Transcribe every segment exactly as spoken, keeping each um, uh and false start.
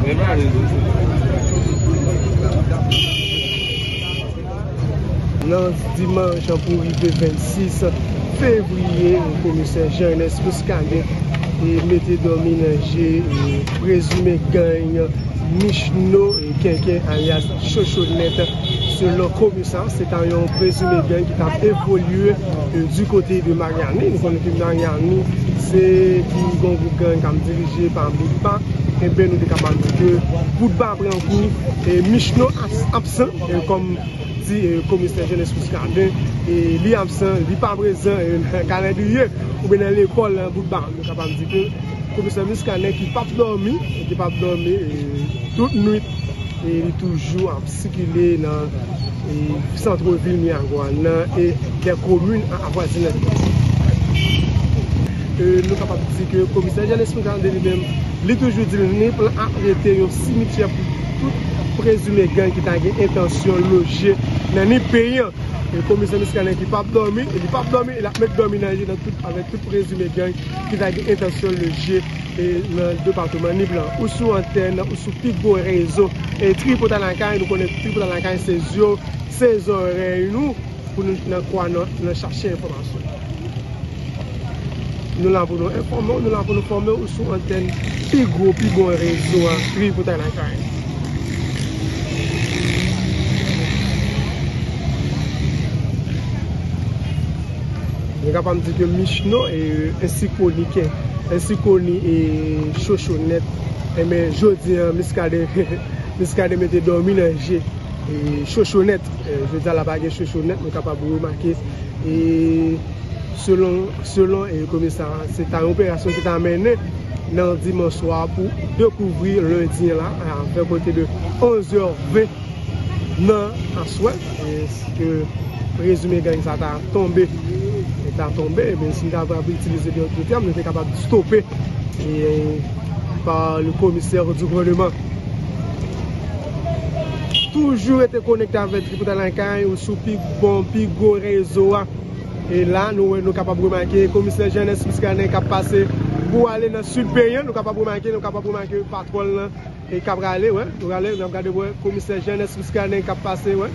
Nan dimanch pou rive vennsis fevriye, komisè Jean Ernest Muscadin, e, mete dòmi nan je, e, prezime gang Michno, e, Kenken alyas Chochonèt. Selon komisè, se ta yon prezime gang ki t ap evolye, e, di kote de Maryani. Nou konnen ke Maryani, se ki gon gwoup gang k ap dirije pa Boutba. Enben, nou te kapab di ke Boutba pran kou, e, Michno abs-, absan, e, kòm di, e, komisè Jean Ernest Muscadin, e, li absan, li pa prezan, e, nan kalandriye oubyen nan lekòl, e, Boutba. Nou kapab di ke komisè Muscadin ki p ap dòmi, e, ki p ap dòmi, e, tout nwit, e, li toujou ap sikile nan, e, sant vil Miragwàn nan e dè komin avwazinaj. E, nou kapab di ke komisè Jean Ernest Muscadin li menm, li toujou di l ni plan arete yon simityè pou tout prezime gang ki ta gen entansyon loje nan ni peyi an. E komisè Muscadin ki p ap dòmi, e li p ap dòmi, e l ap met dòmi nan je nan tout, avèk tout prezime gang ki ta gen entansyon loje, e, nan depatman Nip lan. Ou sou antèn, ou sou pi gwo rezo, e, Tripotay Lakay, nou konnen Tripotay Lakay se zye w, se zòrèy nou, pou nou nan kwa nan, nan chache enfòmasyon. Nou la pou nou enfòme w, nou la pou nou fòme w sou antèn pi gwo, pi bon rezo a, Tripotay Lakay. Nou kapab di ke Michno, e, ensi koni ke, ensi koni, e, Chochonèt, enben, jodi a, Muscadin, Muscadin mete dòmi nan je, e, Chochonèt. E, jodi a la pa gen Chochonèt, nou kapab remake, e, selon, selon, e, komisè a, se ta yon operasyon ki ta mennen nan dimanch swa pou dekouvri lendi an la, a, vè kote de onz è ven nan aswè, e, si ke prezime gang sa ta tonbe, e ta tonbe, men si m ta va itilize de, de tèm, nou te kapab stope, e, pa le commissaire du gouvernement. Toujou rete konekte avèk Tripotay Lakay, ou sou pi bon, pi gwo rezo a. E la, nou, nou kapab remake komisè Jean Ernest Muscadin k ap pase pou ale nan sid peyi an. Nou kapab remake, nou kapab remake patwòl lan e k ap rale, wè, nou rale, n ap gade, wè, komisè Jean Ernest Muscadin k ap pase, wè,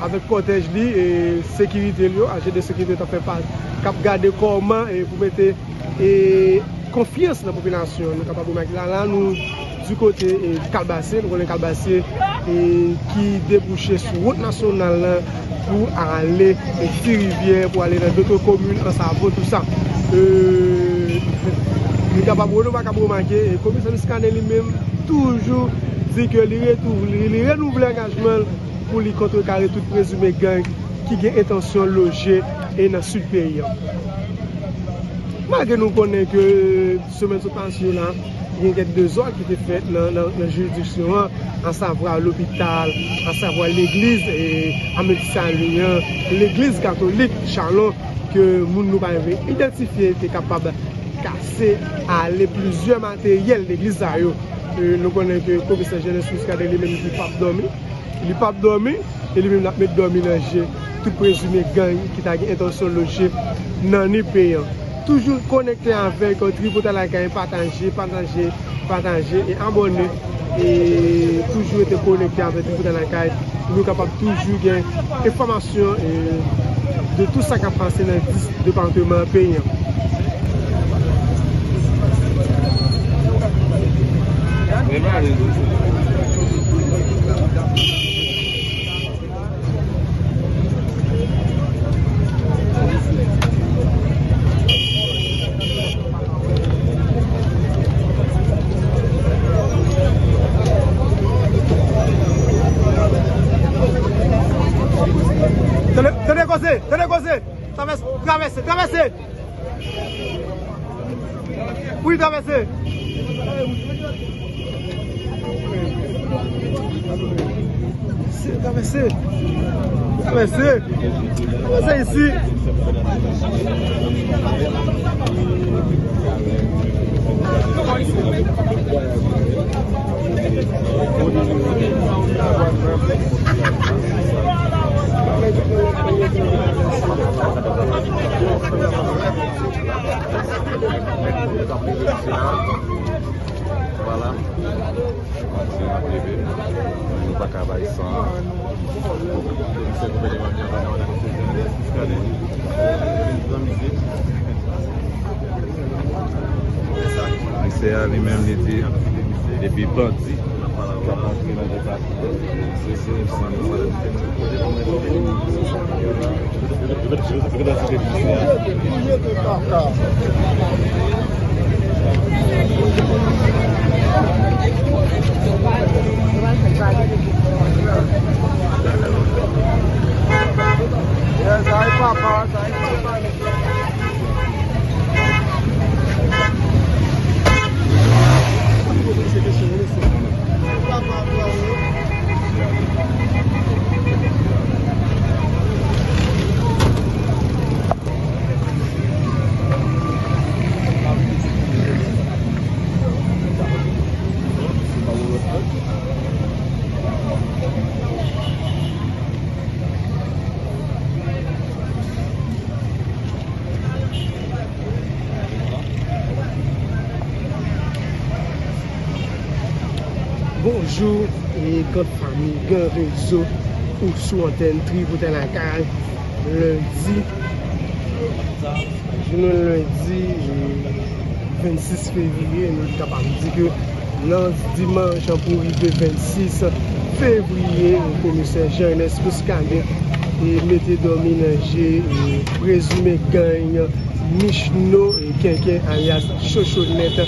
avèk kòtèj li, e sekirite l yo, ajan de sekirite t ap fè pa, k ap gade kòman, e pou mete, e konfyans nan popilasyon an. Nou kapab remake la, la, nou di kote, e, Kalbasye, nou konnen Kalbasye, e ki debouche sou wout nasyonal lan pou ale, e, Ti Rivyè, pou ale nan doto komin, Ansavo, tou sa. E, nou kapab, nou pa kapab remake, e, komisè Muscadin li menm toujou di ke li retou-, li, li renouvle angajman l pou li kontrekare tout prezime gang ki gen entansyon loje e nan sid peyi an. Malgre nou konnen ke semèn sot pase yo la, gen kèk dezòd ki te fèt nan, nan, nan jiridiksyon an, asavwa lopital, asavwa legliz, e, Amedi Sali an, legliz katolik Chalon, ke moun nou pa rive idantifye te kapab kase ale plizyè materyèl legliz sa yo. E, nou konnen ke komisè Jean Ernest Muscadin li menm ki p ap dòmi. Li p ap dòmi, e li menm l ap met dòmi nan je tout prezime gang ki ta gen entansyon loje nan ni peyi an. Toujou konekte avèk Tripotay Lakay, pataje, pataje, pataje e abòne. E toujou rete konekte avèk Tripotay Lakay pou nou kapab toujou gen enfòmasyon, e, de tout sa k ap pase nan dis depatman peyi an. Tande, tande koze, tande koze. Travèse, travèse, travèse. Wi, travèse. Travèse. Travèse. Travèse isi. Voilà. Se yon prive. Nou pa ka bay san. Se konpè de manmyan, pa nan misye. Misye a li menm li di depi bandi k ap antre nan depatman. Bonjou, e, gran fanmi, gran rezo, ou sou antèn Tripotay Lakay, lendi, jounen lendi, e, vennsis fevriye, nou kapab di ke nan dimanch pou rive vennsis fevriye, komisè Jean Ernest Muscadin, e, mete dòmi nan je, e, prezime gang Michno, e, Kenken alyas Chochonèt.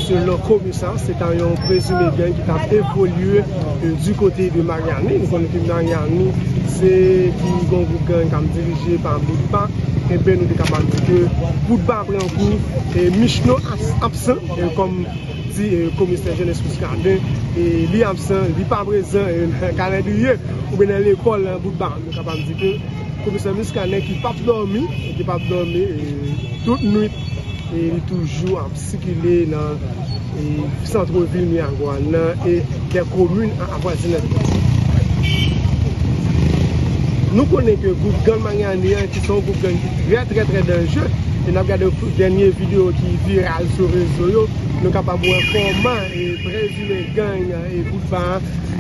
Selon komisè, se ta yon prezime gang ki t ap evolye, e, du kote de Maryani. Nou konnen ke Maryani, se ki gon gwoup gang k ap dirije pa Boutba. Enben, nou te kapab di ke Boutba pran kou, e, Michno as-, absan, e, kòm di, e, komisè Jean Ernest Muscadin, e, li absan, li pa prezan, e, nan kalandriye oubyen nan lekòl, e, Boutba. Nou kapab di ke komisè Muscadin ki p ap dòmi, e ki p ap dòmi, e, tout nwit, e li toujou ap sikile nan, e, sant vil Miragwàn nan e dè komin an avwazinaj. Nou konnen ke gwoup gang Maryani an, ki se yon gwoup gang ki trè, trè, trè danjere, e n ap gade dènye videyo ki viral sou rezo yo, nou kapab wè kòman, e, prezime gang, e, Boutba,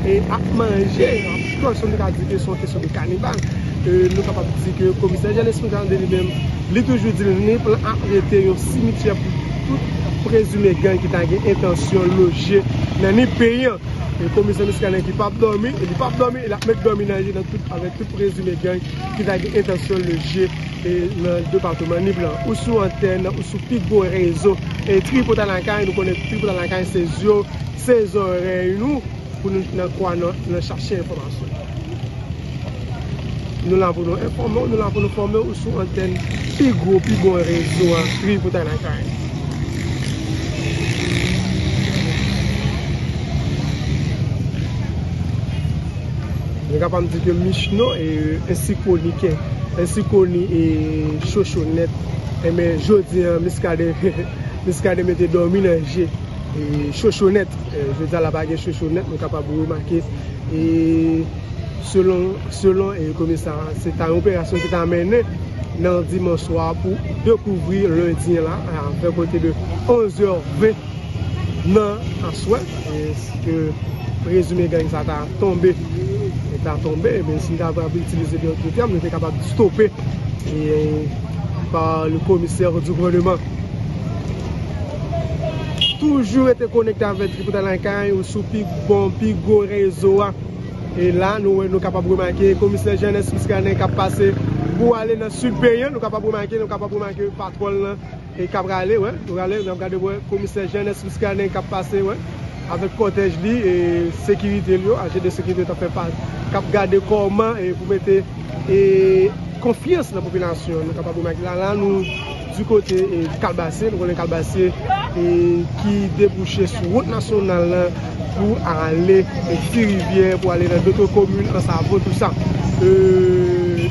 e, ap manje, ap, kòm si nou ka di ke se yon kesyon de kanibal. E, nou kapab di ke komisè Jean Ernest Muscadin li menm, li toujou di l ni pou l ap rete yon simityè pou tout prezime gang ki ta gen entansyon loje nan nip peyi an. E komisè Muscadin ki p ap dòmi, e li p ap dòmi, e l ap met dòmi nan je nan tout, avèk tout prezime gang ki ta gen entansyon loje, e, nan depatman Nip lan. Ou sou antèn, ou sou pi gwo rezo, e, Tripotay Lakay, nou konnen Tripotay Lakay se zye w, se zòrèy nou, pou nou nan kwa nan, nan chache enfòmasyon. Nou la pou nou enfòme w, nou la pou nou fòme w sou antèn pi gwo, pi bon rezo a, Tripotay Lakay. Nou kapab di ke Michno, e, ensi koni ke, ensi koni, e, Chochonèt, enben, jodi a, Muscadin, Muscadin mete dòmi nan je, e, Chochonèt. E, jodi a la pa gen Chochonèt, nou kapab remake, e, selon, selon, e, komisè a, se ta yon operasyon ki ta mennen nan dimanch swa pou dekouvri lendi la, a, vè kote de onz è ven nan aswè, e, si ke prezime gang sa ta tonbe, e ta tonbe, men si n ta kapab itilize de, de tèm, nou te kapab stope, e, pa le commissaire du gouvernement. Toujou rete konekte avèk Tripotay Lakay ou sou pi bon, pi gwo rezo a. E la, nou, nou kapab remake komisè Jean Ernest Muscadin k ap pase pou ale nan sid peyi an. Nou kapab remake, nou kapab remake patwòl lan e k ap rale, wè, nou rale, n ap gade, wè, komisè Jean Ernest Muscadin k ap pase, wè, avèk kòtèj li, e sekirite l yo, ajan de sekirite t ap fè pa, k ap gade kòman, e pou mete, e konfyans nan popilasyon an. Nou kapab remake la, la, nou di kote, e Kalbasye, nou konnen Kalbasye, e ki debouche sou wout nasyonal lan, pou ale, e, Ti Rivyè, pou ale nan doto komin, Ansavo, tou sa. E,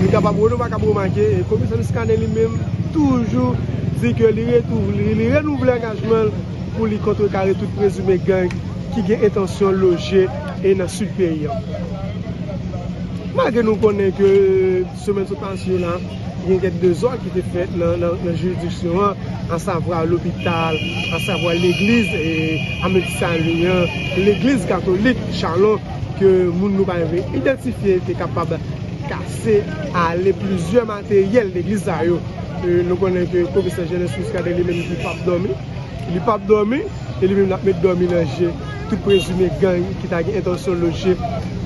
nou kapab, nou pa kapab remake, e, komisè Muscadin li menm toujou di ke li retou-, li, li renouvle angajman l pou li kontrekare tout prezime gang ki gen entansyon loje e nan sid peyi an. Malgre nou konnen ke semèn sot pase la, Gen kèk dezòd ki te fèt nan, nan, nan jiridiksyon an, asavwa lopital, asavwa legliz, e, Amerik Sali an, legliz katolik Chalon, ke moun nou pa rive idantifye te kapab kase ale plizyè materyèl legliz sa yo. E, nou konnen ke pwofesè Jenes Muscadin li menm li p ap dòmi. Li p ap dòmi, e li menm l ap met dòmi nan je tout prezime gang ki ta gen entansyon loje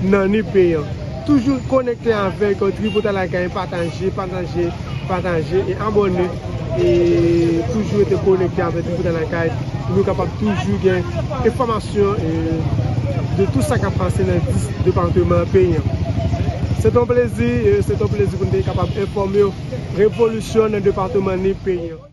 nan Nip Peyan. Toujou konekte avèk, euh, Tripotay Lakay, pataje, pataje, pataje e abòne. E toujou rete konekte avèk Tripotay Lakay pou nou kapab toujou gen enfòmasyon, e, de tout sa k ap pase nan dis depatman peyi an. Se t on plezi, e, se t on plezi pou nou te kapab enfòme w revolisyon nan depatman Nip peyi an.